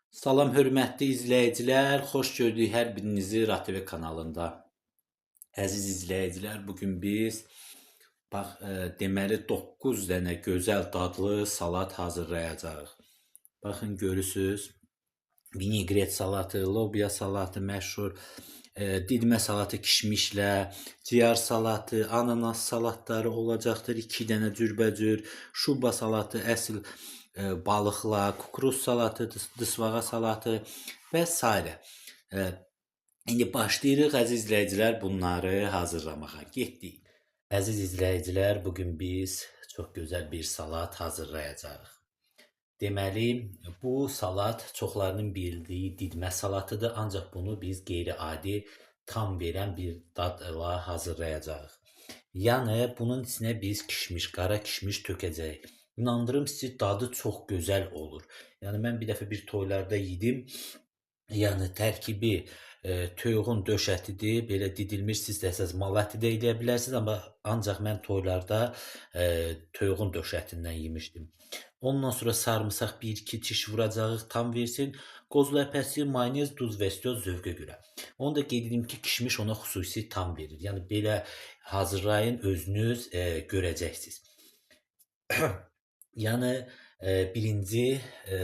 Salam hörmətli izləyicilər, xoş gördük hər birinizi RTV kanalında. Əziz izləyicilər, bugün biz bax deməli 9 dənə gözəl dadlı salat hazırlayacağıq. Baxın görürsüz, vinegret salatı, lobya salatı məşhur, didmə salatı kişmişlə, ciyar salatı, ananas salatları olacaqdır, 2 dənə cürbəcür, şuba salatı əsl balıqla, kukuruz salatı, dısbağa salatı və s. İndi başlayırıq əziz izləyicilər bunları hazırlamağa. Getdik. Əziz izləyicilər, bugün biz çox gözəl bir salat hazırlayacağıq. Deməli, bu salat çoxlarının bildiyi didmə salatıdır, ancaq bunu biz qeyri-adi tam verən bir dadla hazırlayacağıq. Yəni, bunun içinə biz kişmiş, qara kişmiş tökəcəyik. İnandırım sizi, dadı çox gözəl olur. Yəni, mən bir dəfə bir toylarda yedim. Yəni, tərkibi toyuğun döş ətidir, belə didilmiş, siz də əsas mal əti də eləyə bilərsiniz, amma ancaq mən toylarda toyuğun döş ətindən yemişdim. Ondan sonra sarımsaq 1-2 tiş vuracağıq, tam versin. Qoz ləpəsi, mayonez, duz və istiot zövqə görə. Onu da qeyd edim ki, kişmiş ona xüsusi tam verir. Yəni, belə hazırlayın, özünüz görəcəksiniz. Yəni, birinci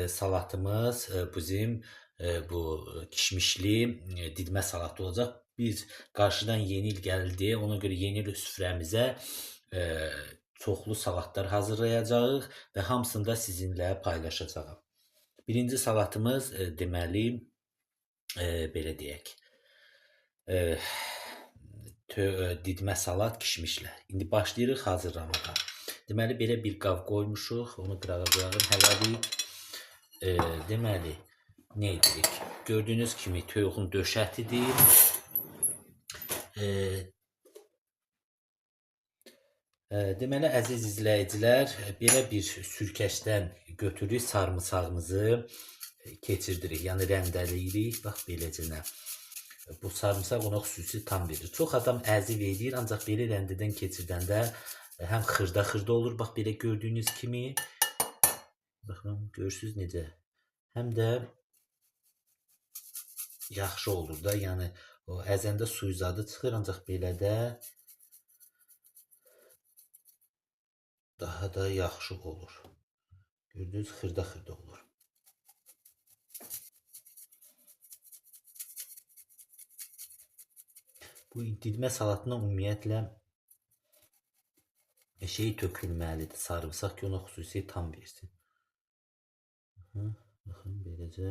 salatımız bizim bu kişmişli didmə salatı olacaq. Biz qarşıdan yeni il gəldi, ona görə yeni il süfrəmizə çoxlu salatlar hazırlayacağıq və hamısını da sizinlə paylaşacağam. Birinci salatımız deməli, belə deyək, didmə salat kişmişlə. İndi başlayırıq hazırlamağa. Deməli, belə bir qab qoymuşuq, onu qırağa qoyalım hələlik. Deməli, nə edirik? Gördüyünüz kimi toyuğun döş ətidir. Deməli, əziz izləyicilər, belə bir sürkəşdən götürürük, sarımsağımızı keçirdirik, yəni rəndələyirik, bax beləcənə. Bu sarımsaq ona xüsusi tam verir. Çox adam əzib eləyir, ancaq belə rəndədən keçirdəndə həm xırda-xırda olur, bax belə gördüyünüz kimi. Baxın, görürsünüz necə? Həm də yaxşı olur da, yəni o əzəndə suyu zadı çıxır, ancaq belə də daha da yaxşı olur. Gördünüz, xırda-xırda olur. Bu didmə salatına ümumiyyətlə şey tökülməlidir, sarımsaq ki, ona xüsusi tam versin. Baxın, beləcə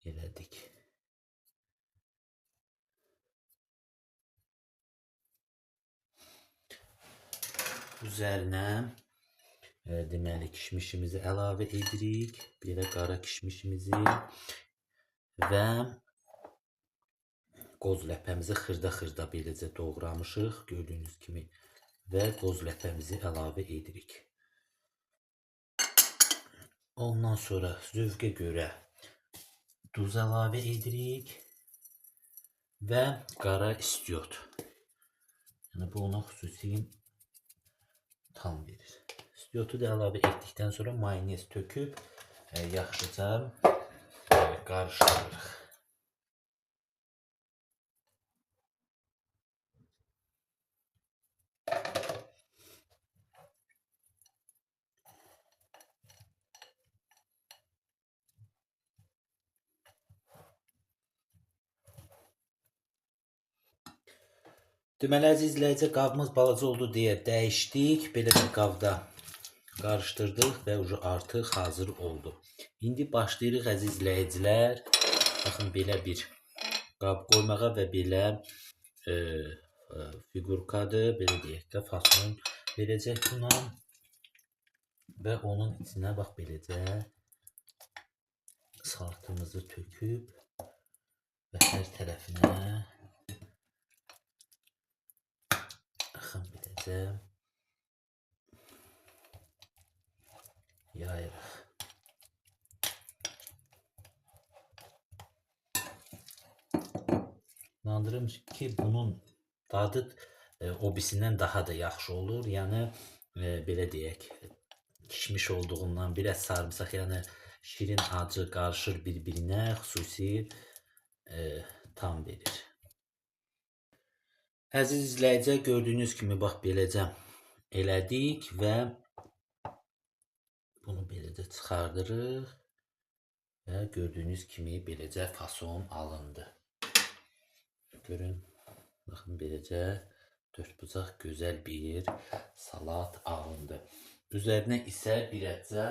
elədik. Üzərinə deməli, kişmişimizi əlavə edirik. Belə qara kişmişimizi və qoz ləpəmizi xırda-xırda beləcə doğramışıq, gördüyünüz kimi, və qoz ləpəmizi əlavə edirik. Ondan sonra zövqə görə duz əlavə edirik və qara istiot. Yəni, bu ona xüsusi tam verir. İstiotu da əlavə etdikdən sonra mayonez töküb yaxşıca qarışdırırıq. Deməli, əziz izləyicilər, qabımız balaca oldu deyə dəyişdik. Belə bir qabda qarışdırdıq və artıq hazır oldu. İndi başlayırıq, əziz izləyicilər. Baxın, belə bir qab qoymağa və belə fiqurkadır, belə deyək də, fason verəcək buna. Və onun içinə bax, beləcə salatımızı töküb və hər tərəfinə baxın, beləcə yayırıq. İnandırım ki, bunun dadı o birisindən daha da yaxşı olur. Yəni, belə deyək, kişmiş olduğundan biraz sarımsaq, yəni Şirin acı qarışır bir-birinə, xüsusi tam verir. Əziz izləyicilər, gördüyünüz kimi bax beləcə elədik və bunu beləcə çıxardırıq və gördüyünüz kimi beləcə fason alındı. Görün, baxın beləcə dördbucaq gözəl bir salat alındı. Üzərinə isə birəcə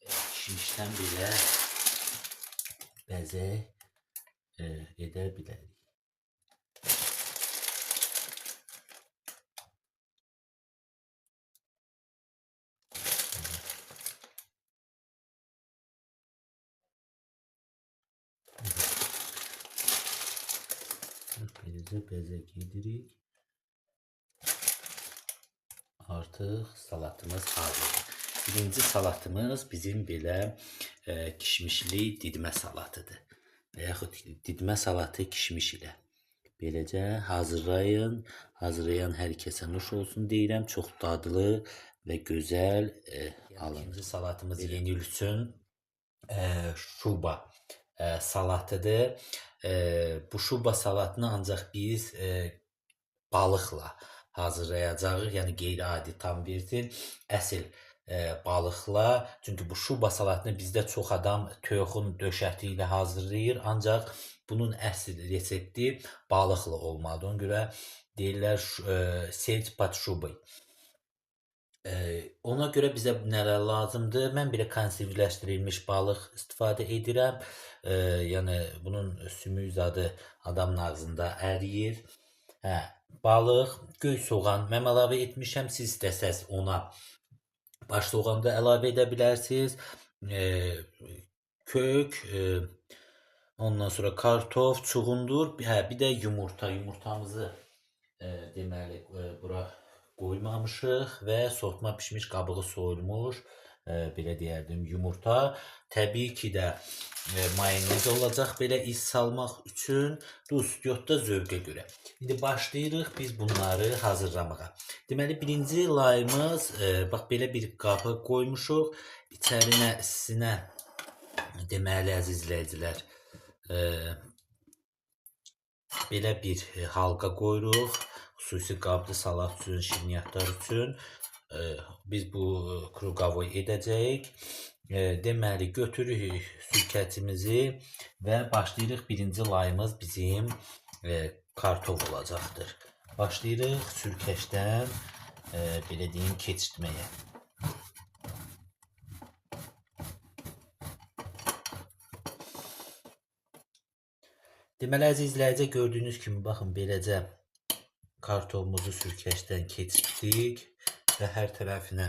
kişmişdən belə bəzək edə bilərik. Beləcə bəzək edirik. Artıq salatımız hazırdır. Birinci salatımız bizim belə kişmişli didmə salatıdır. Və yaxud didmə salatı kişmiş ilə. Beləcə hazırlayın. Hazırlayan hər kəsə nuş olsun deyirəm. Çox dadlı və gözəl alın. İkinci salatımız yeni il üçün şuba salatıdır. Bu şuba salatını ancaq biz balıqla hazırlayacağıq. Yəni qeyri-adi tam versin. Əsl balıqla. Çünki bu şuba salatını bizdə çox adam toyuğun döşəti ilə hazırlayır. Ancaq bunun əsl resepti balıqla olmalıdır. Ona görə deyirlər seld pod şubay. Ona görə bizə nələr lazımdır? Mən belə konservləşdirilmiş balıq istifadə edirəm. Yəni bunun sümüyü zadı adamın ağzında əriyir. Hə, balıq, göy soğan mən əlavə etmişəm. Siz istəsəz ona baş soğan da əlavə edə bilərsiniz. Kök, ondan sonra kartof, çuğundur. Hə, bir də yumurta. Yumurtamızı deməli bura qoymamışıq və soğutma pişmiş, qabığı soyulmuş, belə deyərdim, yumurta. Təbii ki də mayonez olacaq belə iz salmaq üçün. Duz, yod da zövqə görə. İndi başlayırıq biz bunları hazırlamağa. Deməli, birinci layımız, bax belə bir qabı qoymuşuq. İçərinə, istisinə, deməli, əziz izləyicilər, belə bir halqa qoyuruq. Xüsusi qablı salat üçün, şirniyyatlar üçün biz bu kruqavoy edəcəyik. Deməli, götürürük sürkəcimizi və başlayırıq. Birinci layımız bizim kartof olacaqdır. Başlayırıq sürkəçdən, belə deyim, keçirtməyə. Deməli, əziz izləyicilər, gördüyünüz kimi, baxın, beləcə kartofumuzu sürkəçdən keçirtdik və hər tərəfinə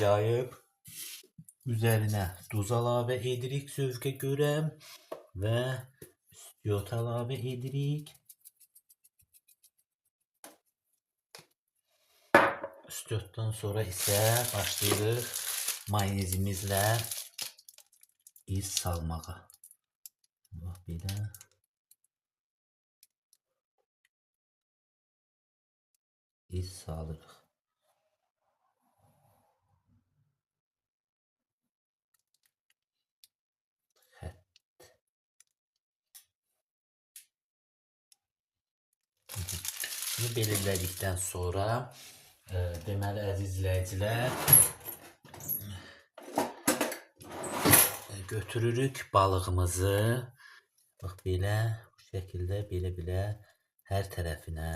yayıb üzərinə duz əlavə edirik zövqə görə və istiot əlavə edirik. İstiotdan sonra isə başlayırıq mayonezimizlə iz salmağa. Bax, belə. İz salırıq. Xətt. Bunu belirlədikdən sonra, deməli, əziz izləyicilər, götürürük balığımızı. Bax, belə, bu şəkildə, belə-belə hər tərəfinə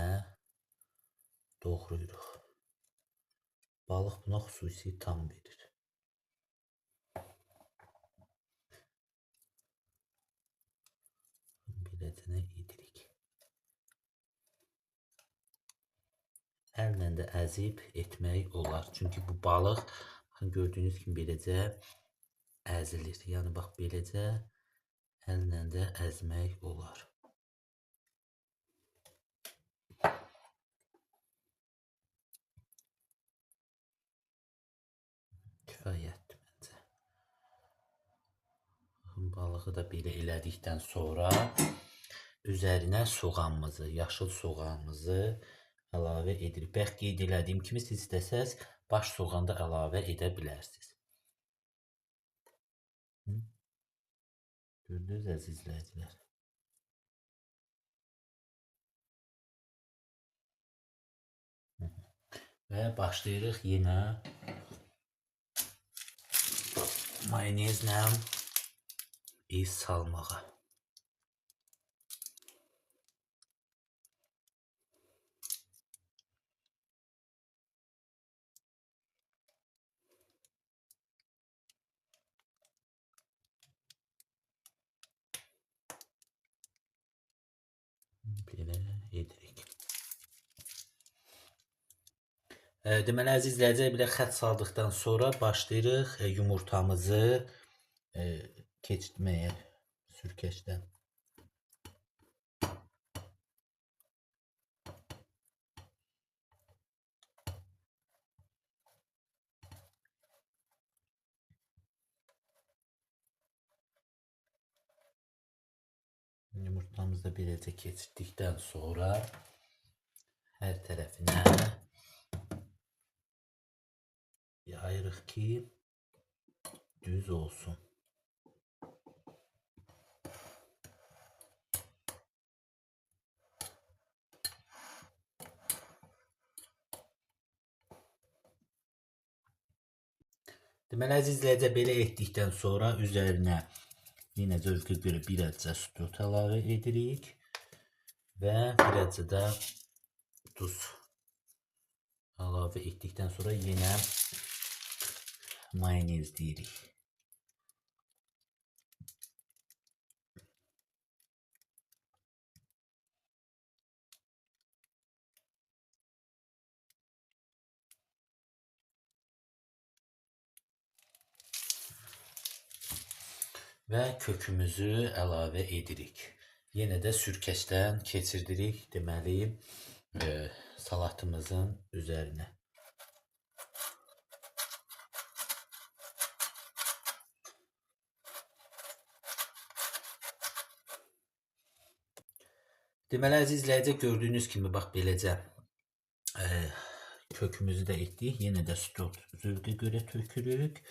doğrayırıq. Balıq buna xüsusi tam verir. Beləcə edirik. Əllə də əzib etmək olar. Çünki bu balıq, baxın, gördüyünüz kimi beləcə əzilir. Yəni, bax, beləcə əllə də əzmək olar. Kifayətdir məncə. Baxın, balığı da belə elədikdən sonra üzərinə soğanımızı, yaşıl soğanımızı əlavə edirik. Bayaq qeyd elədiyim kimi siz istəsəz baş soğan da əlavə edə bilərsiniz. Gördünüz əziz izləyicilər. Və başlayırıq yenə mayonezlə iz salmağa. Belə edirik. Deməli, əziz izləyicilər, belə xətt saldıqdan sonra başlayırıq yumurtamızı keçirtməyə sürkəçdən. Yumurtamızı da beləcə keçirdikdən sonra hər tərəfinə yayırıq ki, düz olsun. Deməli, əziz izləyicilər, belə etdikdən sonra üzərinə yenə zövqə görə bir azca süd əlavə edirik və bir azca da duz əlavə etdikdən sonra yenə mayonez deyirik. Və kökümüzü əlavə edirik. Yenə də sürkəçdən keçirdirik, deməli, salatımızın üzərinə. Deməli, əziz izləyicilər, gördüyünüz kimi, bax, beləcə kökümüzü də etdik. Yenə də süd zövqə görə tökürük.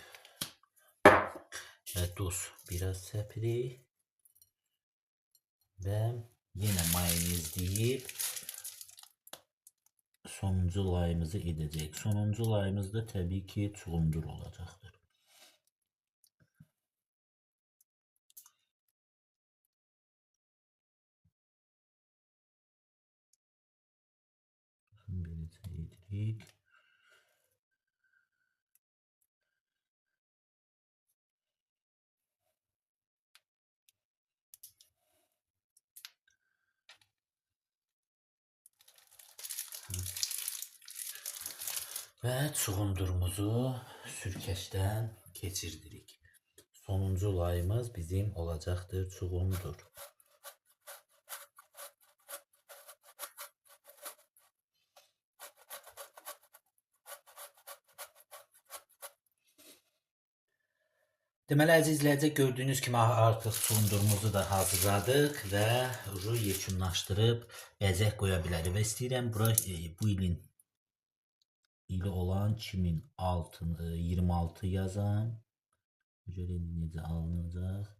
Və duz biraz səpirik və yenə mayonezləyib sonuncu layımızı edəcəyik. Sonuncu layımız da təbii ki, çuğundur olacaqdır. Beləcə edirik. Və çuğundurumuzu sürkəçdən keçirdirik. Sonuncu layımız bizim olacaqdır çuğundur. Deməli, əziz izləyicilər, gördüyünüz kimi artıq çuğundurumuzu da hazırladıq və yekunlaşdırıb bəzək qoya bilərik. Və istəyirəm bura bu ilin ili olan 2026 yazam. Görək necə alınacaq.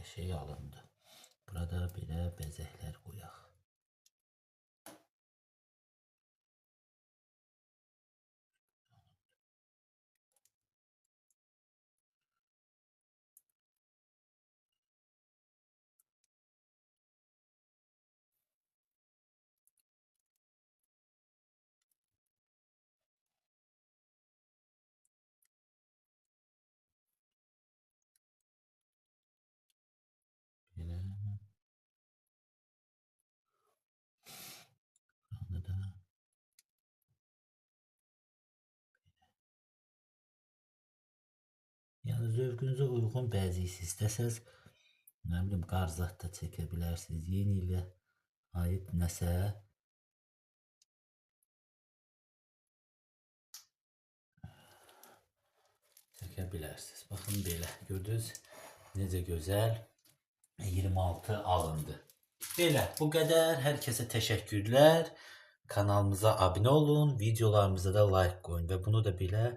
Şey alındı. Burada belə bəzəklər qoyaq. Belə. Bunu da yəni zövqünüzə uyğun bəzək istəsəz, nə bilim, qarzat da çəkə bilərsiniz. Yeni ilə aid nəsə çəkə bilərsiniz. Baxın belə, gördünüz necə gözəl 26 alındı. Belə, bu qədər. Hər kəsə təşəkkürlər. Kanalımıza abunə olun, videolarımıza da like qoyun və bunu da belə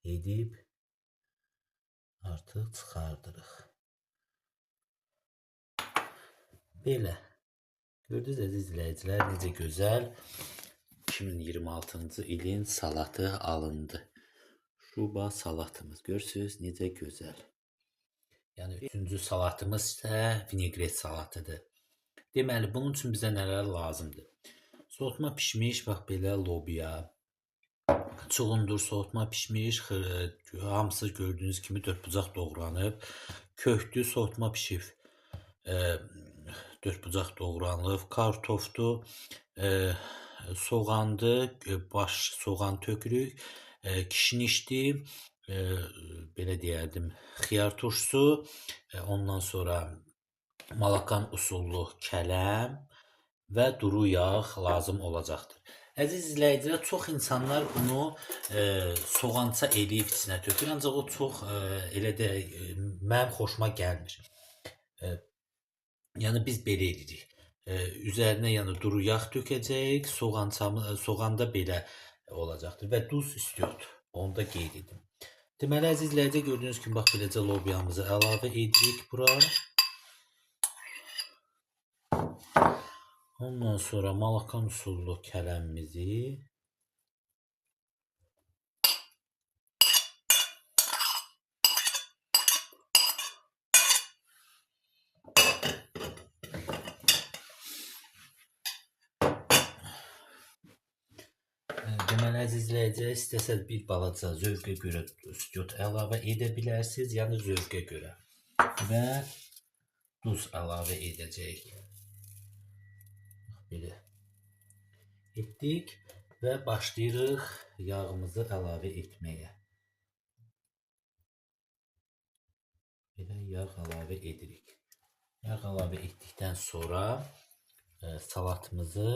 edib artıq çıxardırıq. Belə. Gördünüz əziz izləyicilər, necə gözəl 2026-cı ilin salatı alındı. Şuba salatımız. Görürsünüz necə gözəl. Yəni üçüncü salatımız isə vinegret salatıdır. Deməli, bunun üçün bizə nələr lazımdır? Soğutma pişmiş, bax belə lobya, çuğundur soğutma pişmiş, hamısı gördüyünüz kimi dördbucaq doğranıb, kökdü soğutma pişib, dördbucaq doğranılıb, kartofdur, soğandır, baş soğan tökürük, kişnişdir, belə deyərdim, xiyar turşusu, ondan sonra malakan usullu kələm və duru yağ lazım olacaqdır. Əziz izləyicilər, çox insanlar bunu soğança eləyib içinə tökür, ancaq o çox elə də mənim xoşuma gəlmir. Yəni biz belə edirik. Üzərinə yəni duru yağ tökəcəyik, soğanda belə olacaqdır və duz istiot. Onu da qeyd edim. Deməli, əziz izləyicilər, gördüyünüz kimi bax beləcə lobyamızı əlavə edirik bura. Ondan sonra malakan usullu kələmimizi deməli, əziz izləyicilər, istəsəz bir balaca zövqə görə istiot əlavə edə bilərsiniz, yəni zövqə görə və duz əlavə edəcəyik. Belə etdik və başlayırıq yağımızı əlavə etməyə. Belə yağ əlavə edirik. Yağ əlavə etdikdən sonra salatımızı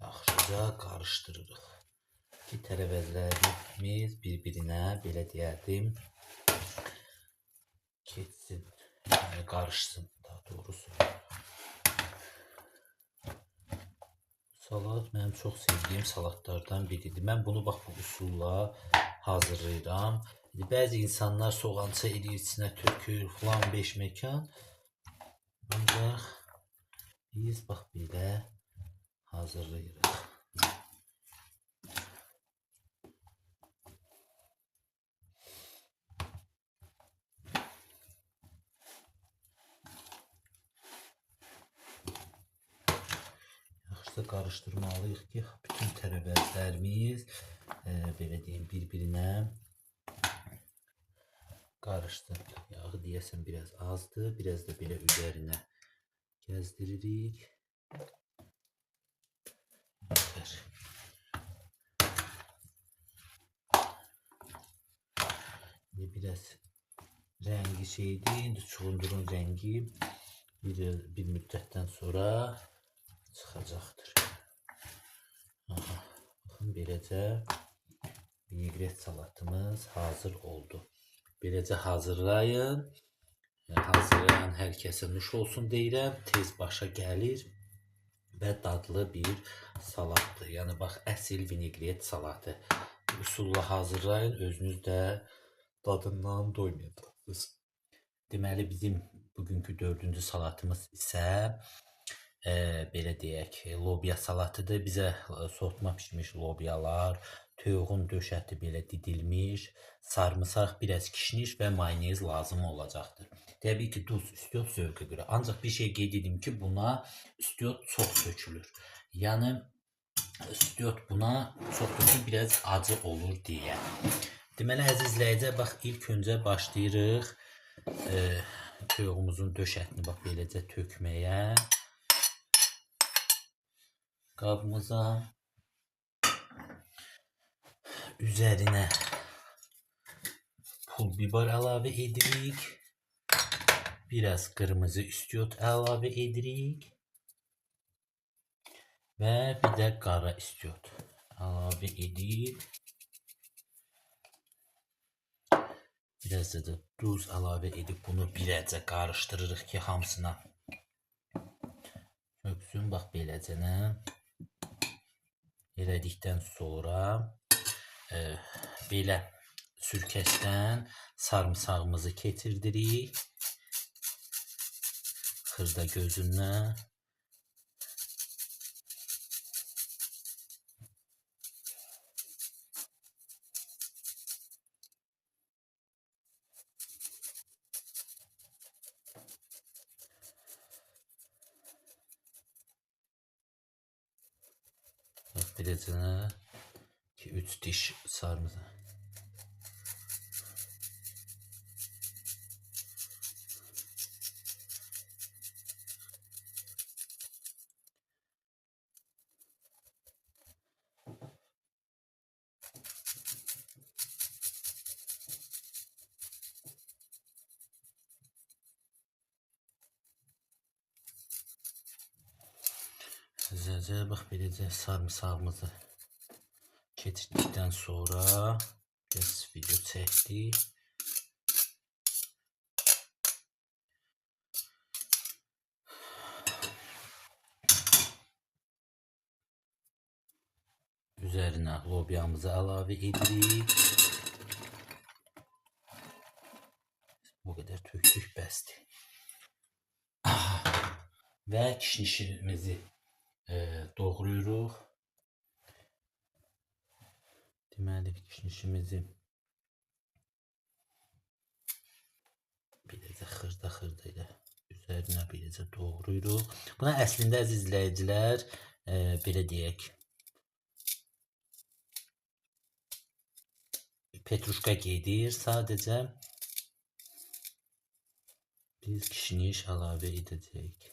yaxşıca qarışdırırıq ki, tərəvəzlərimiz bir-birinə, belə deyərdim, keçsin, yəni qarışsın daha doğrusu. Salat mənim çox sevdiyim salatlardan biridir. Mən bunu bax bu usulla hazırlayıram. Bəzi insanlar soğança eləyir, içinə tökür, filan beş məkan. Ancaq biz bax belə hazırlayırıq. Yaxşıca qarışdırmalıyıq ki, bütün tərəvəzlərimiz belə deyim, bir-birinə qarışsın. Yağı deyəsən biraz azdır, biraz da belə üzərinə gəzdiririk. İndi biraz rəngi şeydir, indi çuğundurun rəngi bir müddətdən sonra çıxacaqdır. Aha, baxın, beləcə vinegret salatımız hazır oldu. Beləcə hazırlayın. Hazırlayan hər kəsə nuş olsun deyirəm. Tez başa gəlir və dadlı bir salatdır. Yəni bax, əsil vinegret salatı. Usulla hazırlayın, özünüz də dadından doymayacaqsınız. Deməli, bizim bugünkü dördüncü salatımız isə belə deyək, lobya salatıdır. Bizə soğutma pişmiş lobyalar, toyuğun döş əti belə didilmiş, sarımsaq, biraz kişniş və mayonez lazım olacaqdır. Təbii ki, duz, istiot zövqə görə. Ancaq bir şey qeyd edim ki, buna istiot çox tökülür. Yəni, istiot buna çox tökülür, biraz acı olur deyə. Deməli, əziz izləyicilər, bax, ilk öncə başlayırıq toyuğumuzun döş ətini bax, beləcə tökməyə qabımıza. Üzərinə pul biber əlavə edirik. Biraz qırmızı istiot əlavə edirik. Və bir də qara istiot əlavə edib. Biraz da duz əlavə edib bunu birəcə qarışdırırıq ki, hamısına çöksün. Bax beləcənə. Elədikdən sonra belə sürkəşdən sarımsağımızı keçirdirik. Xırda gözündən. Bax beləcənə 2-3 diş sarımsaq. Güzelce bax beləcə sarımsağımızı keçirdikdən sonra biraz video çəkdik. Üzərinə lobyamızı əlavə edirik. Bu qədər tökdük, bəsdir. Və kişnişimizi doğrayırıq. Deməli, kişnişimizi beləcə xırda-xırda ilə üzərinə beləcə doğrayırıq. Buna əslində əziz izləyicilər, belə deyək, petruşka gedir. Sadəcə biz kişniş əlavə edəcəyik.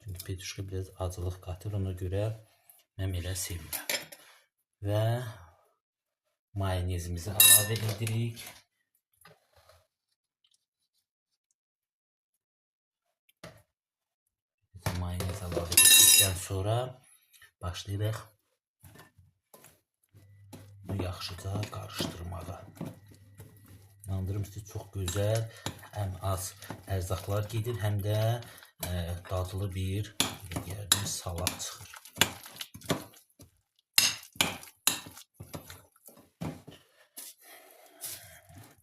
Çünki petruşka biraz acılıq qatır, ona görə mən elə sevirəm. Və mayonezimizi əlavə edirik. Mayonez əlavə etdikdən sonra başlayırıq bunu yaxşıca qarışdırmağa. İnandırım sizi, çox gözəl, həm az ərzaqlar gedir, həm də dadlı bir, deyərdim, salat çıxır.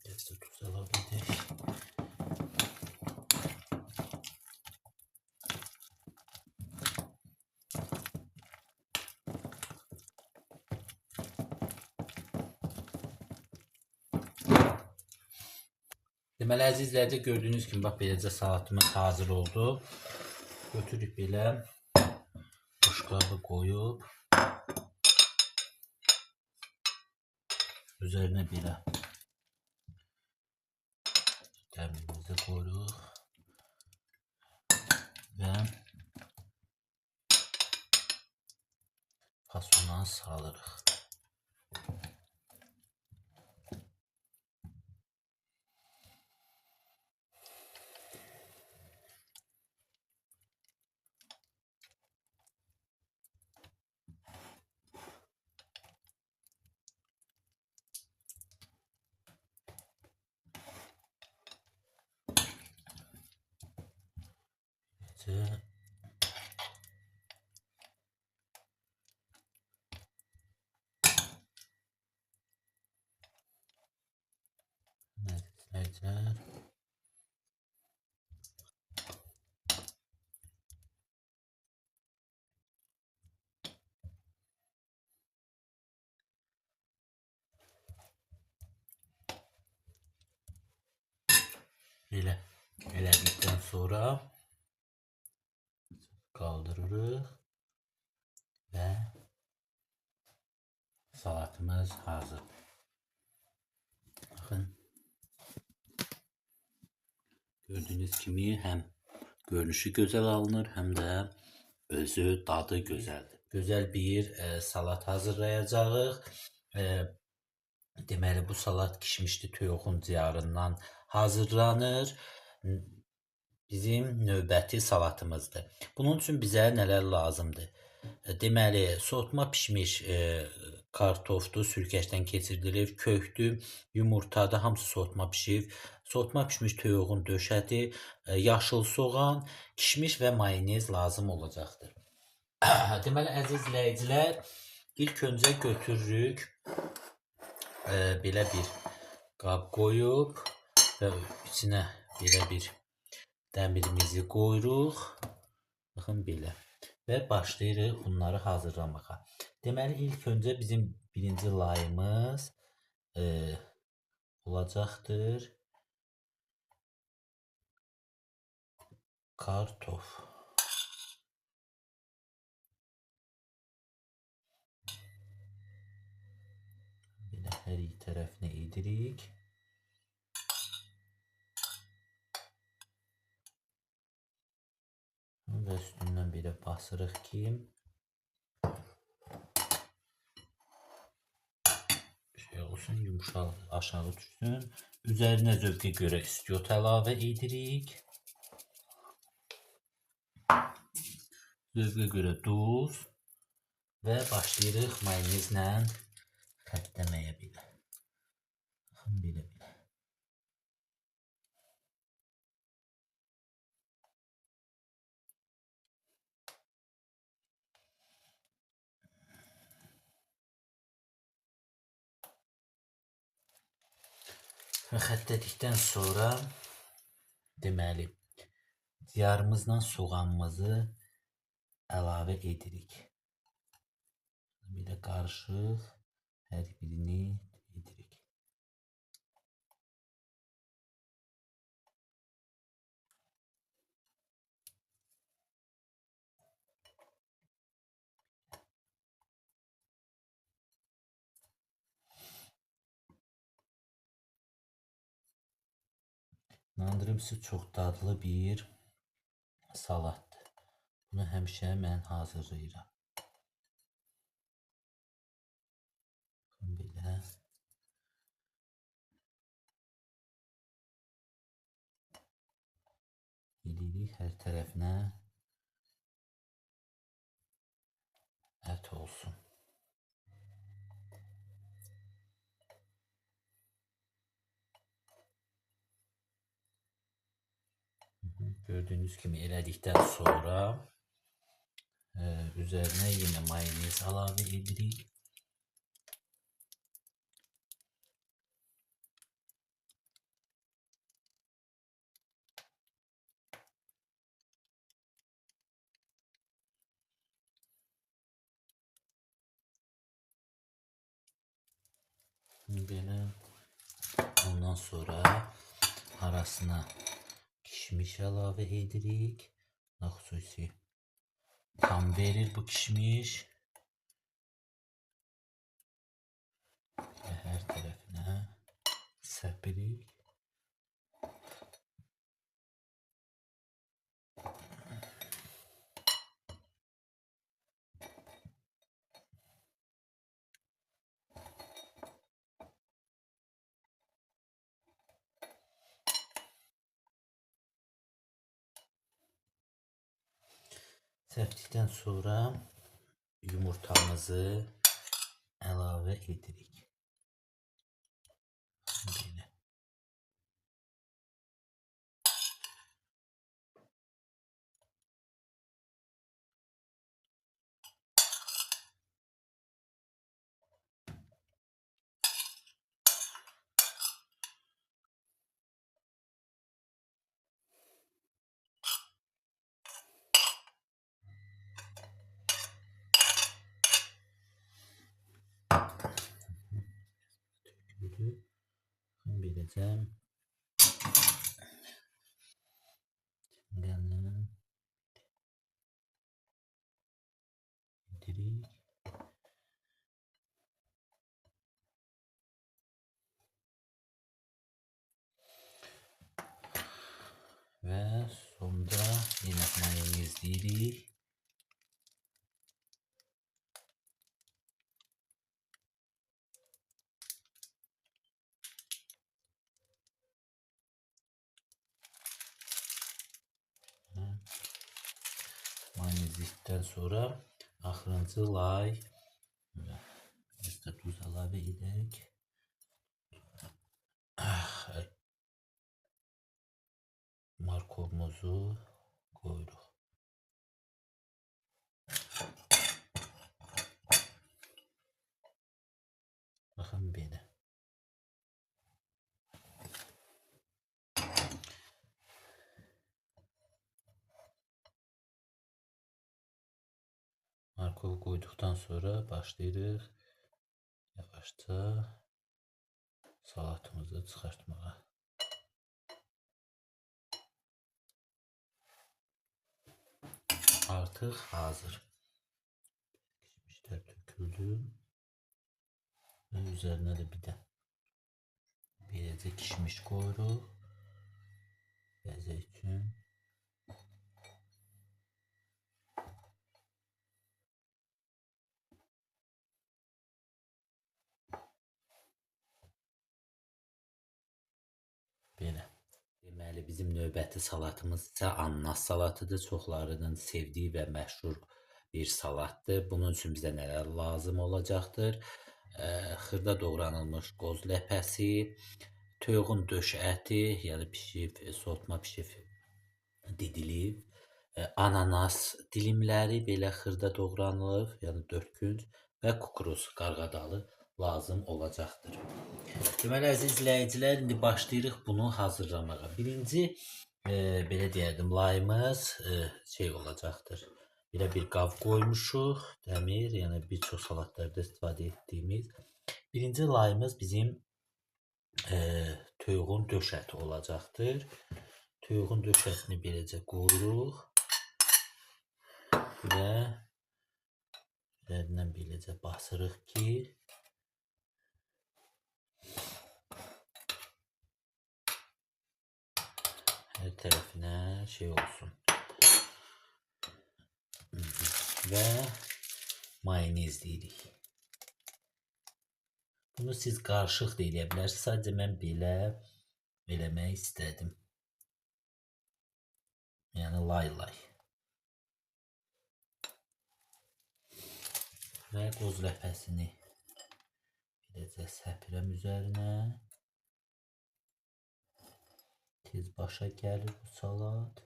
Biraz da tuz əlavə edək. Deməli, əziz izləyicilər, gördüyünüz kimi bax beləcə salatımız hazır oldu. Götürük belə boşqabı qoyub üzərinə belə dəmlimizi qoyuruq və fasondan salırıq. İzləyicilər. Belə elədikdən sonra qaldırırıq və salatımız hazırdır. Baxın, gördüyünüz kimi həm görünüşü gözəl alınır, həm də özü dadı gözəldir. Gözəl bir salat hazırlayacağıq. Deməli, bu salat kişmişli toyuğun ciyarından hazırlanır. Bizim növbəti salatımızdır. Bunun üçün bizə nələr lazımdır? Deməli, soğutma pişmiş Kartofdur, sürgəçdən keçirdilib, kökdür, yumurtadır, hamısı soğutma pişib. Soğutma pişmiş toyuğun döşəti, yaşıl soğan, kişmiş və mayonez lazım olacaqdır. Deməli, əziz izləyicilər, ilk öncə götürürük belə bir qab qoyub və içinə belə bir dəmirimizi qoyuruq. Baxın belə. Və başlayırıq bunları hazırlamağa. Deməli, ilk öncə bizim birinci layımız olacaqdır. Kartof. Belə hər iki tərəfini edirik. Və üstündən belə basırıq ki, şey olsun, yumuşaq aşağı düşsün. Üzərinə zövqə görə istiot əlavə edirik. Zövqə görə duz və başlayırıq mayonezlə xəttləməyə belə. Baxın, belə belə. Və xəttədikdən sonra deməli, diyarımızla soğanımızı əlavə edirik. Belə qarışıq hər birini edirik. İnandırım sizi, çox dadlı bir salatdır. Bunu həmişə mən hazırlayıram. Belə. Eləyirik hər tərəfinə ət olsun. Gördüyünüz kimi elədikdən sonra üzərinə yenə mayonez əlavə edirik. Belə. Ondan sonra arasına kişmiş əlavə edirik. Xüsusi tam verir bu kişmiş. Hər tərəfinə səpirik. Səpdikdən sonra yumurtamızı əlavə edirik. Belə. Beləcə çəngəllə edirik. Və sonda yenə mayonezləyirik. Mayonezlikdən sonra axırıncı lay Biz də duz əlavə edək. Markovumuzu qoyuruq. Baxın belə. Markovu qoyduqdan sonra başlayırıq yavaşca salatımızı çıxartmağa. Artıq hazır. Kişmişlər töküldü. Və üzərinə də bir də beləcə kişmiş qoyuruq. Bəzək üçün. Belə. Deməli, bizim növbəti salatımız isə ananas salatıdır. Çoxlarının sevdiyi və məşhur bir salatdır. Bunun üçün bizə nələr lazım olacaqdır? Xırda doğranılmış qoz ləpəsi, toyuğun döş əti, yəni pişib, soğutma pişib didilib, ananas dilimləri belə xırda doğranılıb, yəni 4 künc və kukuruz qarğadalı lazım olacaqdır. Deməli, əziz izləyicilər, indi başlayırıq bunu hazırlamağa. Birinci, belə deyərdim, layımız şey olacaqdır. Belə bir qab qoymuşuq, dəmir, yəni bir çox salatlarda istifadə etdiyimiz. Birinci layımız bizim toyuğun döş əti olacaqdır. Toyuğun döş ətini beləcə qoyuruq və üzərindən beləcə basırıq ki, hər tərəfinə şey olsun. Və mayonez deyirik. Bunu siz qarışıq da eləyə bilərsiniz. Sadəcə mən belə eləmək istədim. Yəni lay-lay. Və qoz ləpəsini beləcə səpirəm üzərinə. Tez başa gəlir bu salat.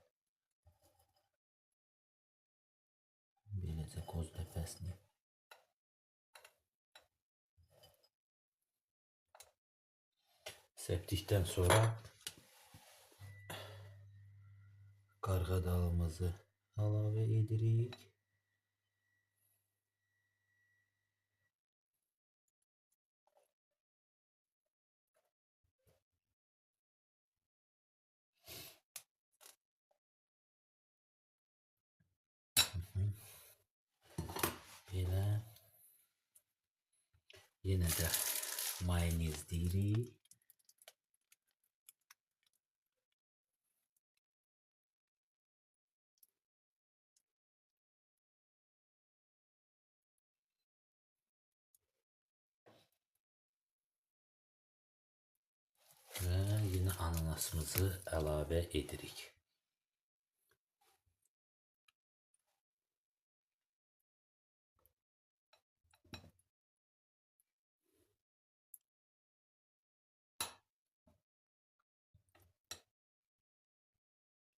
Beləcə qoz ləpəsini səpdikdən sonra qarğadalımızı əlavə edirik. Belə yenə də mayonez deyirik. Və yenə ananasımızı əlavə edirik.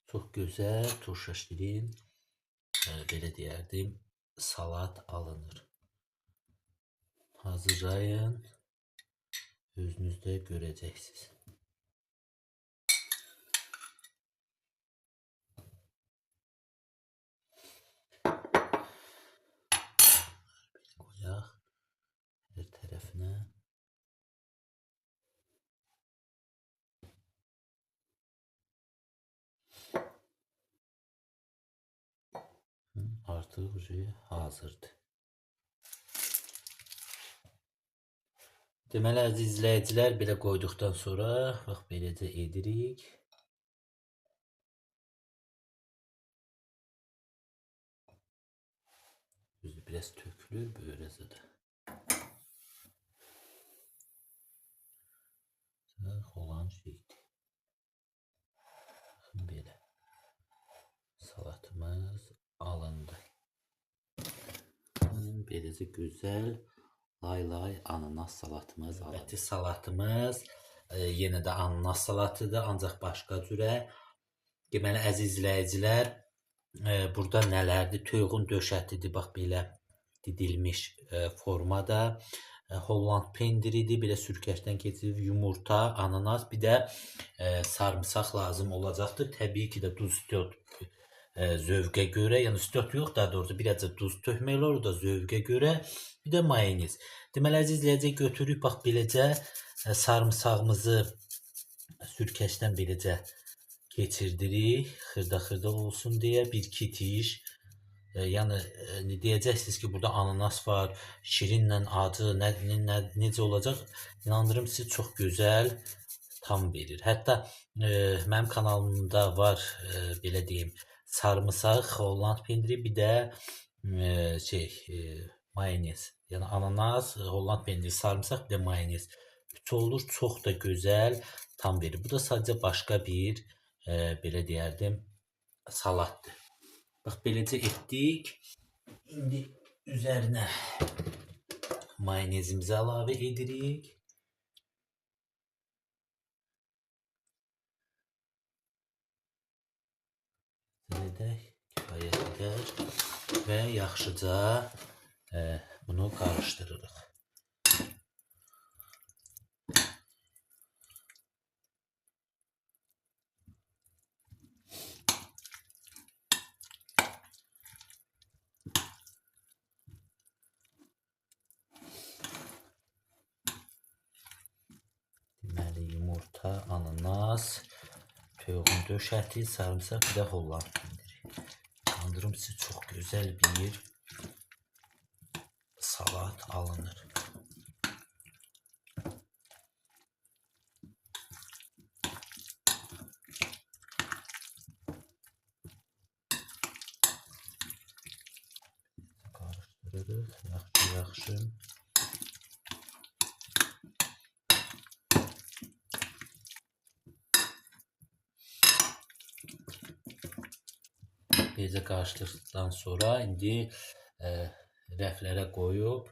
Çox gözəl, turşa şirin, belə deyərdim, salat alınır. Hazırlayın, özünüz də görəcəksiniz. Qoyaq hər tərəfinə. Artıq hazırdır. Deməli, əziz izləyicilər, belə qoyduqdan sonra bax beləcə edirik. Düzdür, biraz tökülür, böyrəzə də. Olan şeydir. Baxın belə. Salatımız alındı. Beləcə gözəl Lay-lay ananas salatımız. Növbəti salatımız yenə də ananas salatıdır, ancaq başqa cürə. Deməli, əziz izləyicilər, burada nələrdir? Toyuğun döş ətidir, bax belə didilmiş formada. Holland pendiridir, belə sürkəşdən keçirilib, yumurta, ananas, bir də sarımsaq lazım olacaqdır. Təbii ki də duz istiot zövqə görə, yəni istiot yox, daha doğrusu birazca duz tökmək olar, o da zövqə görə, bir də mayonez. Deməli, əziz izləyicilər, götürürük, bax beləcə sarımsağımızı sürkəşdən beləcə keçirdirik, xırda-xırda olsun deyə bir-iki tiş. Yəni deyəcəksiniz ki, burada ananas var, şirinlə acı, necə olacaq? İnandırım sizi, çox gözəl tam verir. Hətta mənim kanalımda var, belə deyim, sarımsaq, Holland pendiri, bir də mayonez. Yəni ananas, Holland pendiri, sarımsaq, bir də mayonez. Üç olur, çox da gözəl tam verir. Bu da sadəcə başqa bir, belə deyərdim, salatdır. Bax, beləcə etdik. İndi üzərinə mayonezimizi əlavə edirik. Edək, kifayət edər və yaxşıca bunu qarışdırırıq. Deməli, yumurta, ananas, toyuğun döş əti, sarımsaq, bir də Holland pendiri. İnandırım sizi, çox gözəl bir salat alınır. Qarışdırırıq, yaxşı yaxşı. Beləcə qarışdırdıqdan sonra indi rəflərə qoyub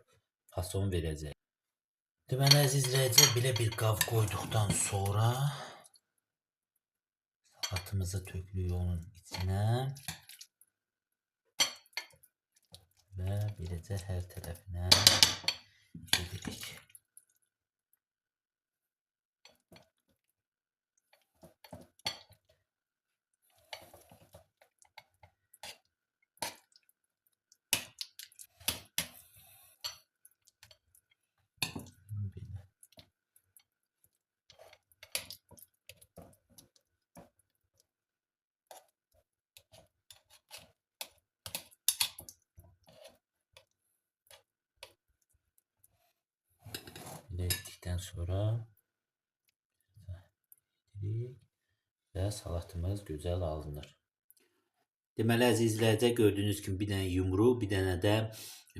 fason verəcək. Deməli, əziz izləyicilər, belə bir qab qoyduqdan sonra salatımızı tökürük onun içinə və beləcə hər tərəfinə edirik. Belə etdikdən sonra edirik və salatımız gözəl alınır. Deməli, əziz izləyicilər, gördüyünüz kimi bir dənə yumru, bir dənə də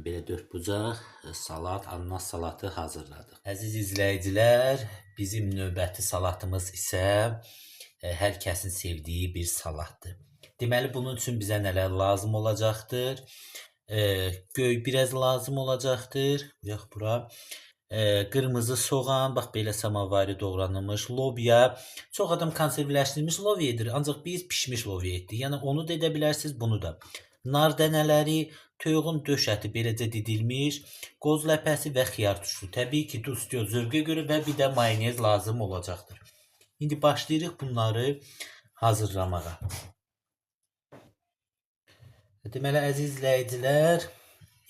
belə dörd bucaq salat, ananas salatı hazırladıq. Əziz izləyicilər, bizim növbəti salatımız isə hər kəsin sevdiyi bir salatdır. Deməli, bunun üçün bizə nələr lazım olacaqdır? Göy biraz lazım olacaqdır. Yox, bura. Qırmızı soğan, bax belə samavari doğranılmış, lobya. Çox adam konservləşdirilmiş lobya edir, ancaq biz pişmiş lobya etdik. Yəni onu da edə bilərsiniz, bunu da. Nar dənələri, toyuğun döş əti beləcə didilmiş, qoz ləpəsi və xiyar turşusu. Təbii ki, duz istiyor zövqə görə və bir də mayonez lazım olacaqdır. İndi başlayırıq bunları hazırlamağa. Deməli, əziz izləyicilər,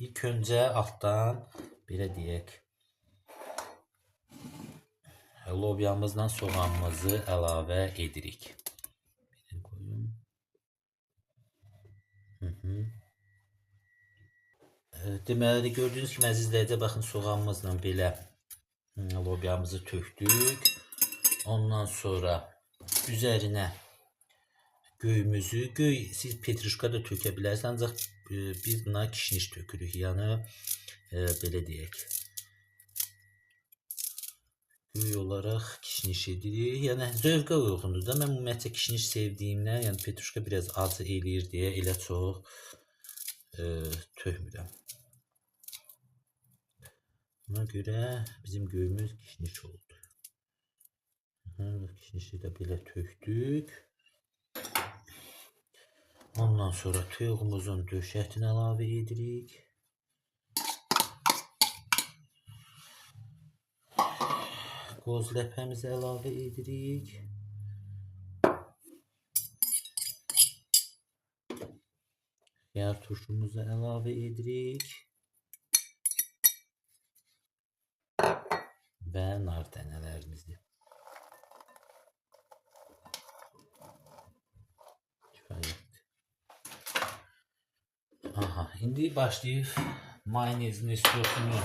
ilk öncə altdan belə deyək, lobyamızla soğanımızı əlavə edirik. Belə qoyum. Deməli, gördüyünüz kimi əziz izləyicilər, baxın soğanımızla belə lobyamızı tökdük. Ondan sonra üzərinə göyümüzü, göy siz petruşka da tökə bilərsiniz, ancaq biz buna kişniş tökürük. Yəni belə deyək. Göy olaraq kişniş edirik. Yəni zövqə uyğundur da. Mən ümumiyyətcə kişniş sevdiyimdən, yəni petruşka biraz acı eləyir deyə elə çox tökmürəm. Buna görə bizim göyümüz kişniş oldu. Kişnişi də belə tökdük. Ondan sonra toyuğumuzun döşətini əlavə edirik. Qoz ləpəmizi əlavə edirik. Xiyar turşumuzu əlavə edirik. Və nar dənələrimizi. Kifayətdir. Aha, indi başlayıb mayonezin sosunu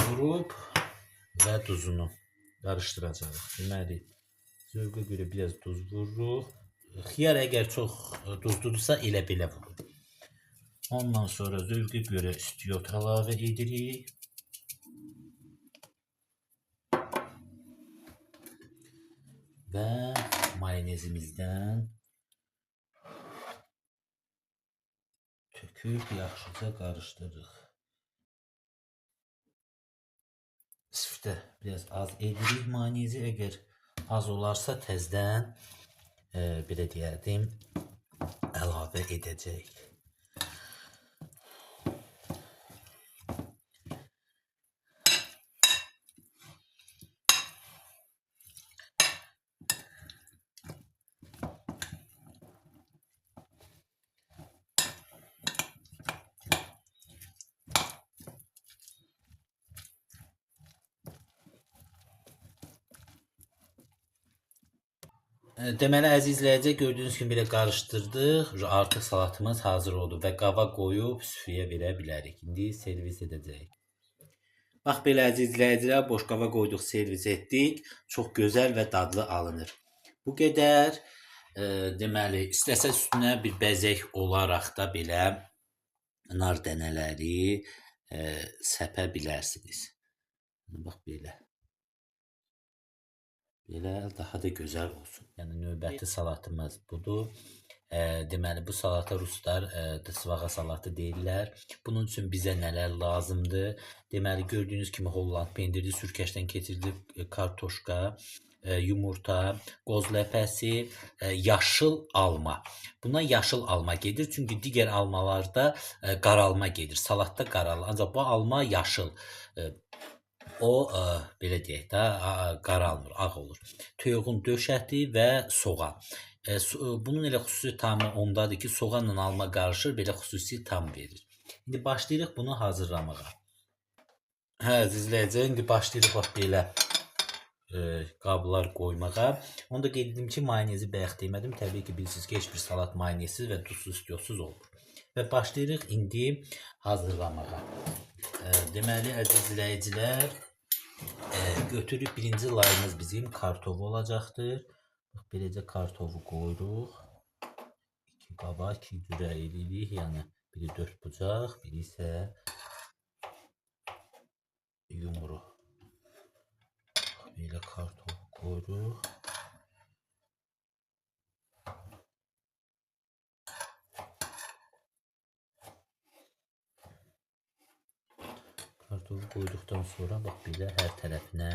vurub və duzunu qarışdıracağıq. Deməli, zövqə görə biraz duz vururuq. Xiyar əgər çox duzludursa elə belə vururuq. Ondan sonra zövqə görə istiot əlavə edirik. Və mayonezimizdən töküb yaxşıca qarışdırırıq. Siftə biraz az edirik mayonezi. Əgər az olarsa təzdən belə deyərdim, əlavə edəcəyik. Deməli, əziz izləyicilər, gördüyünüz kimi belə qarışdırdıq. Artıq salatımız hazır oldu və qaba qoyub süfrəyə verə bilərik. İndi servis edəcəyik. Bax belə əziz izləyicilər, boş qaba qoyduq, servis etdik. Çox gözəl və dadlı alınır. Bu qədər. Deməli, istəsə üstünə bir bəzək olaraq da belə nar dənələri səpə bilərsiniz. Bax belə. Belə daha da gözəl olsun. Yəni növbəti salatımız budur. Deməli, bu salata ruslar svağa salatı deyirlər. Bunun üçün bizə nələr lazımdır? Deməli, gördüyünüz kimi Holland pendiri, sürkəşdən keçirilib kartoşka, yumurta, qoz ləpəsi, yaşıl alma. Buna yaşıl alma gedir. Çünki digər almalarda qaralma gedir. Salatda qaralma. Ancaq bu alma yaşıl. O, belə deyək də, qaralmır, ağ olur. Toyuğun döşəti və soğan. Bunun elə xüsusi tamı ondadır ki, soğanla alma qarışır, belə xüsusi tam verir. İndi başlayırıq bunu hazırlamağa. Hə, əziz izləyicilər, indi başlayırıq bax belə qablar qoymağa. Onu da qeyd edim ki, mayonezi bayaq demədim. Təbii ki, bilirsiniz ki, heç bir salat mayonezsiz və duzsuz, istiyotsuz olmur. Və başlayırıq indi hazırlamağa. Deməli, əziz izləyicilər, götürüb birinci layımız bizim kartofu olacaqdır. Bax, beləcə kartofu qoyuruq. İki qaba, iki cürə eləyirik. Yəni, biri dörd bucaq, biri isə yumru. Bax, belə kartofu qoyuruq. Kartofu qoyduqdan sonra bax belə hər tərəfinə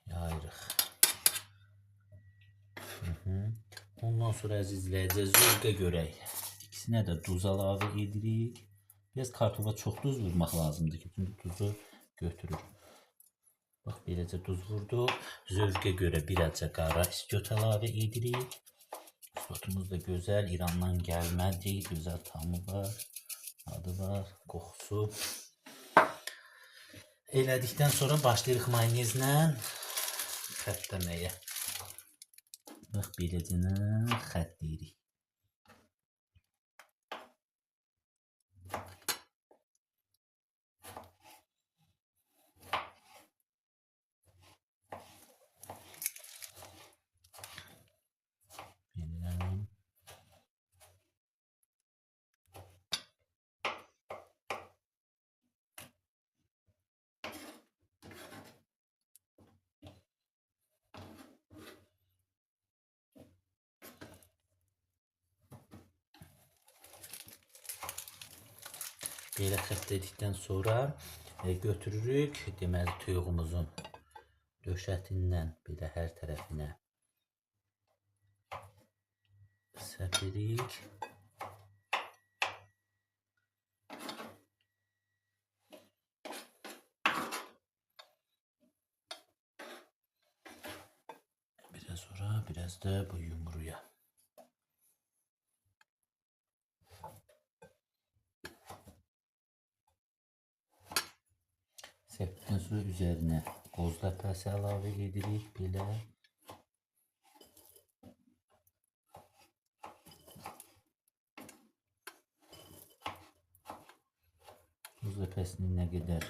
yayırıq. Ondan sonra əziz izləyicilər, zövqə görək. İkisinə də duz əlavə edirik. Biraz kartofa çox duz vurmaq lazımdır ki, çünki duzu götürür. Bax beləcə duz vurduq. Zövqə görə birazca qara istiot əlavə edirik. Istotumuz da gözəl, İrandan gəlmədi, gözəl tamı var, adı var, qoxusu. Elədikdən sonra başlayırıq mayonezlə xəttləməyə. Bax, beləcə xəttləyirik. Belə xəttədikdən sonra götürürük, deməli toyuğumuzun döşətindən belə hər tərəfinə səpirik. Biraz ora, biraz da bu yumruya. Səpdikdən sonra üzərinə qoz ləpəsi əlavə edirik belə. Qoz ləpəsini nə qədər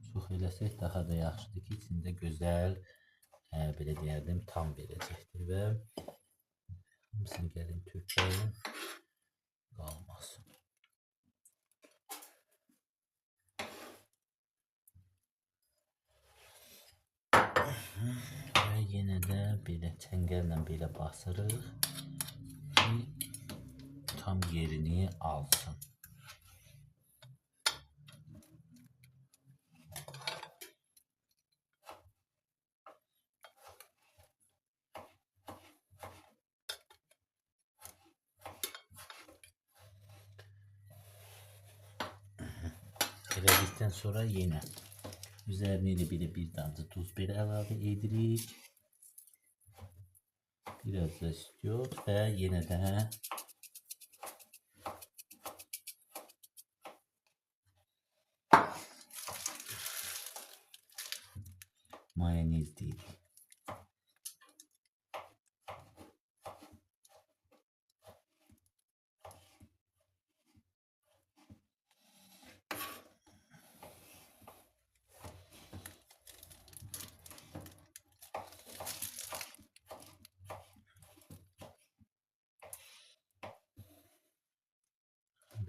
çox eləsək daha da yaxşıdır ki, içində gözəl, belə deyərdim, tam verəcəkdir və hamısını gəlin tökəyim, qalmasın. Və yenə də belə çəngəllə belə basırıq ki, tam yerini alsın. Elədikdən sonra yenə üzərinə elə belə bir damcı duz belə əlavə edirik. Biraz da istiyor və yenə də mayonez deyirik.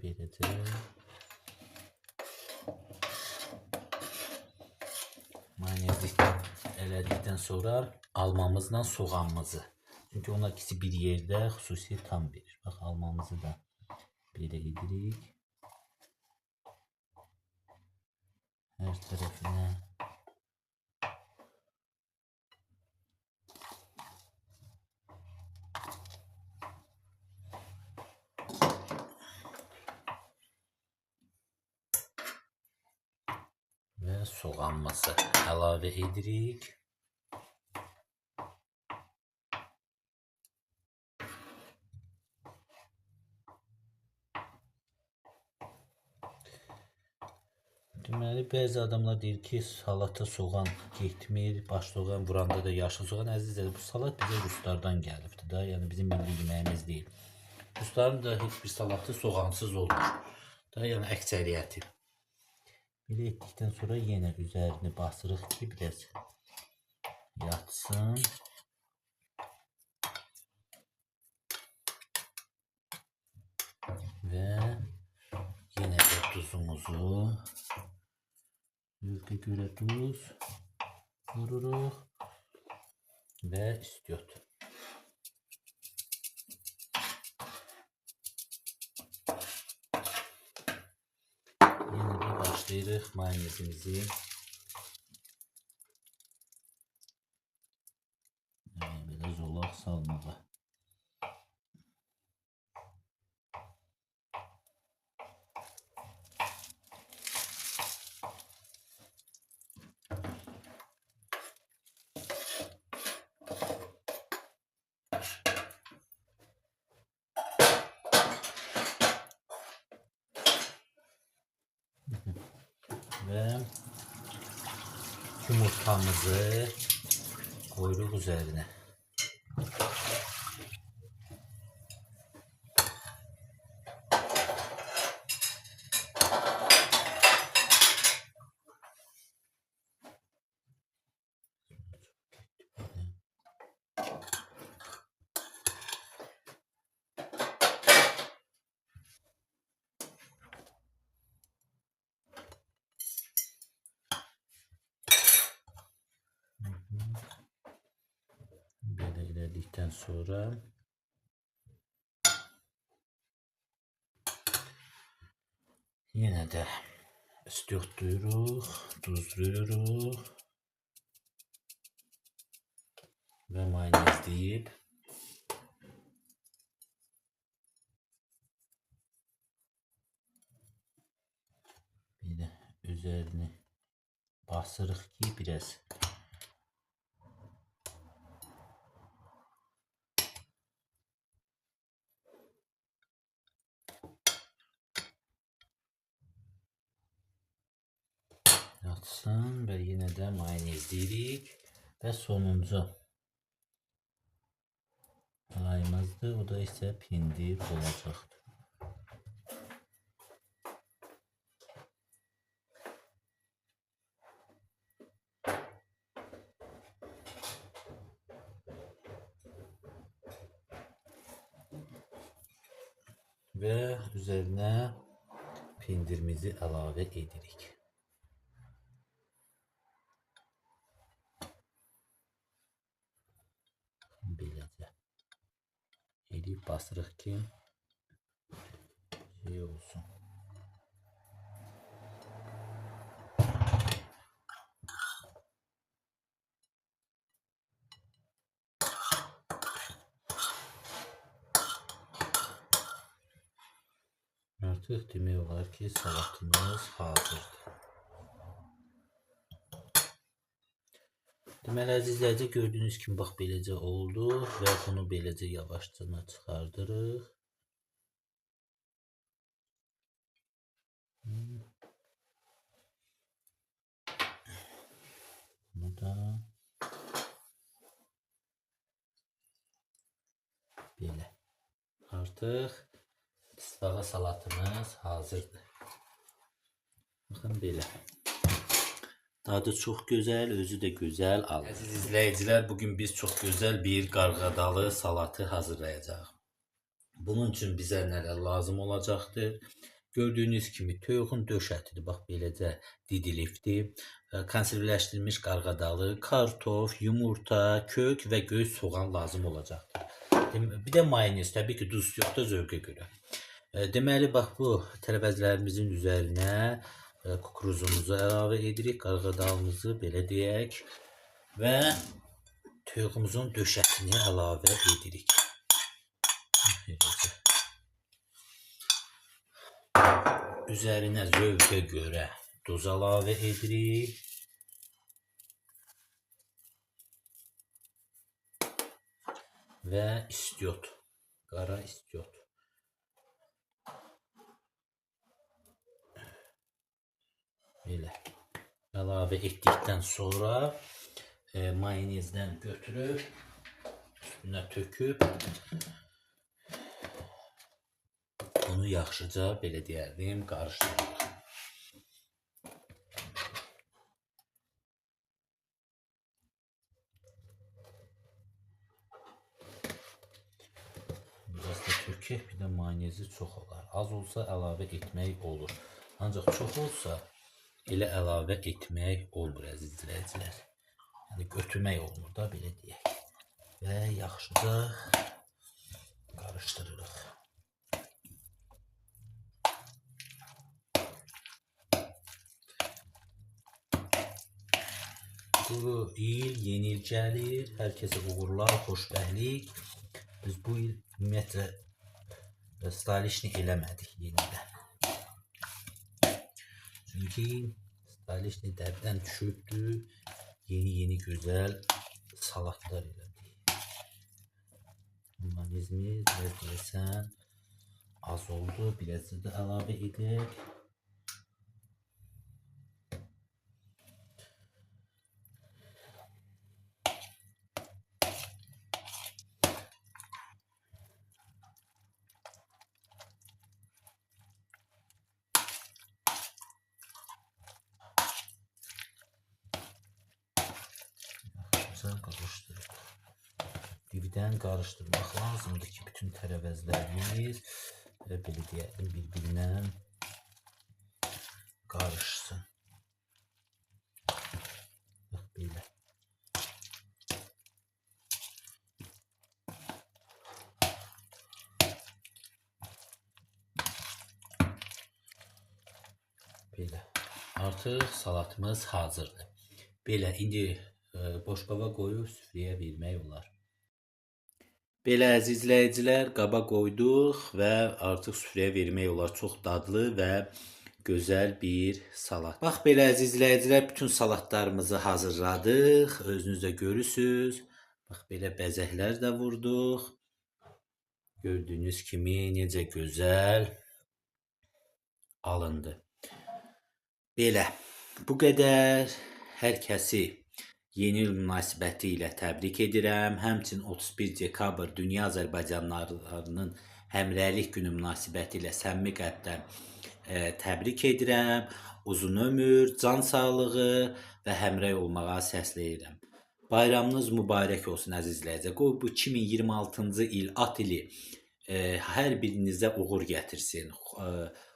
Beləcə mayonezi elədikdən sonra almamızla soğanımızı, çünki onlar ikisi bir yerdə xüsusi tam verir. Bax, almamızı da belə edirik. Hər tərəfinə. Və soğanımızı əlavə edirik. Deməli, bəzi adamlar deyir ki, salata soğan getmir, baş soğan vuranda da yaşıl soğan. Əzizlər, bu salat bizə ruslardan gəlibdir da, yəni bizim milli yeməyimiz deyil. Rusların da heç bir salatı soğansız olmur. Da, yəni əksəriyyəti. Belə etdikdən sonra yenə üzərini basırıq ki, biraz yatsın. Və yenə də duzumuzu zövqə görə duz vururuq və istiot. Yenə də başlayırıq mayonezimizi. Belə zolaq salmağa. Və yumurtamızı qoyuruq üzərinə. Belə elədikdən sonra Yenə də istiotlayırıq, duzlayırıq və mayonezləyib bir də üzerini basırıq ki, biraz yatsın və yenə də mayonezləyirik və sonuncu ayımızdır. O da isə pendir olacaqdır. Və üzərinə pendirimizi əlavə edirik. Beləcə edib basırıq ki, şey olsun. Artıq demək olar ki, salatımız hazırdır. Deməli, əzizlərcə, gördüyünüz kimi bax beləcə oldu və bunu beləcə yavaşca çıxardırıq. Bunu da belə. Artıq tısbağa salatımız hazırdır. Baxın belə. Tadı çox gözəl, özü də gözəl alır. Əziz izləyicilər, bugün biz çox gözəl bir qarğıdalı salatı hazırlayacağıq. Bunun üçün bizə nələr lazım olacaqdır? Gördüyünüz kimi toyuğun döş ətidir. Bax beləcə didilibdir. Konservləşdirilmiş qarğıdalı, kartof, yumurta, kök və göy soğan lazım olacaqdır. Bir də mayonez, təbii ki, duz yoxdur zövqə görə. Deməli, bax bu tərəvəzlərimizin üzərinə kukuruzumuzu əlavə edirik, qarğıdalımızı belə deyək və toyuğumuzun döş ətini əlavə edirik. Beləcə. Üzərinə zövqə görə duz əlavə edirik. Və istiot, qara istiot. Belə əlavə etdikdən sonra mayonezdən götürüb üstünə töküb bunu yaxşıca belə deyərdim qarışdırırıq. Biraz da tökək, bir də mayonezi çox olar. Az olsa əlavə etmək olur. Ancaq çox olsa elə əlavə etmək olmur əziz izləyicilər. Yəni götürmək olmur da belə deyək. Və yaxşıca qarışdırırıq. Bu il yeni il gəlir. Hər kəsə uğurlar, xoşbəxtlik. Biz bu il ümumiyyətlə stalişni eləmədik yenidən. Çünki stalişni dəbdən düşübdür. Yeni-yeni gözəl salatlar elədik. Mayonezimiz biraz deyəsən az oldu. Biraz da əlavə edək. Qarışdırırıq. Dibdən qarışdırmaq lazımdır ki, bütün tərəvəzlərimiz belə deyəlim bir-birinə qarışsın. Bax belə. Belə. Artıq salatımız hazırdır. Belə indi boşqaba qoyub süfrəyə vermək olar. Belə əziz izləyicilər, qaba qoyduq və artıq süfrəyə vermək olar. Çox dadlı və gözəl bir salat. Bax belə əziz izləyicilər, bütün salatlarımızı hazırladıq. Özünüz də görürsüz. Bax belə bəzəklər də vurduq. Gördüyünüz kimi necə gözəl alındı. Belə, bu qədər. Hər kəsi yeni il münasibəti ilə təbrik edirəm. Həmçinin 31 dekabr Dünya Azərbaycanlılarının Həmrəylik Günü münasibəti ilə səmimi qəlbdən təbrik edirəm. Uzun ömür, can sağlığı və həmrəy olmağa səsləyirəm. Bayramınız mübarək olsun əziz izləyicilər. Qoy bu 2026-cı il at ili hər birinizə uğur gətirsin.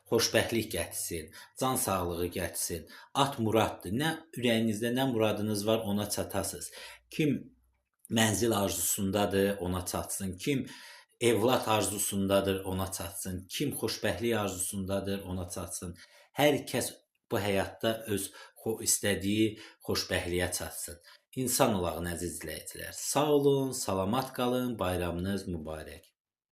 Xoşbəxtlik gətirsin, can sağlığı gətirsin. At muraddır. Nə ürəyinizdə nə muradınız var, ona çatasınız. Kim mənzil arzusundadır, ona çatsın. Kim evlad arzusundadır, ona çatsın. Kim xoşbəxtlik arzusundadır, ona çatsın. Hər kəs bu həyatda öz istədiyi xoşbəxtliyə çatsın. İnsan olağın əziz izləyicilər. Sağ olun, salamat qalın, bayramınız mübarək.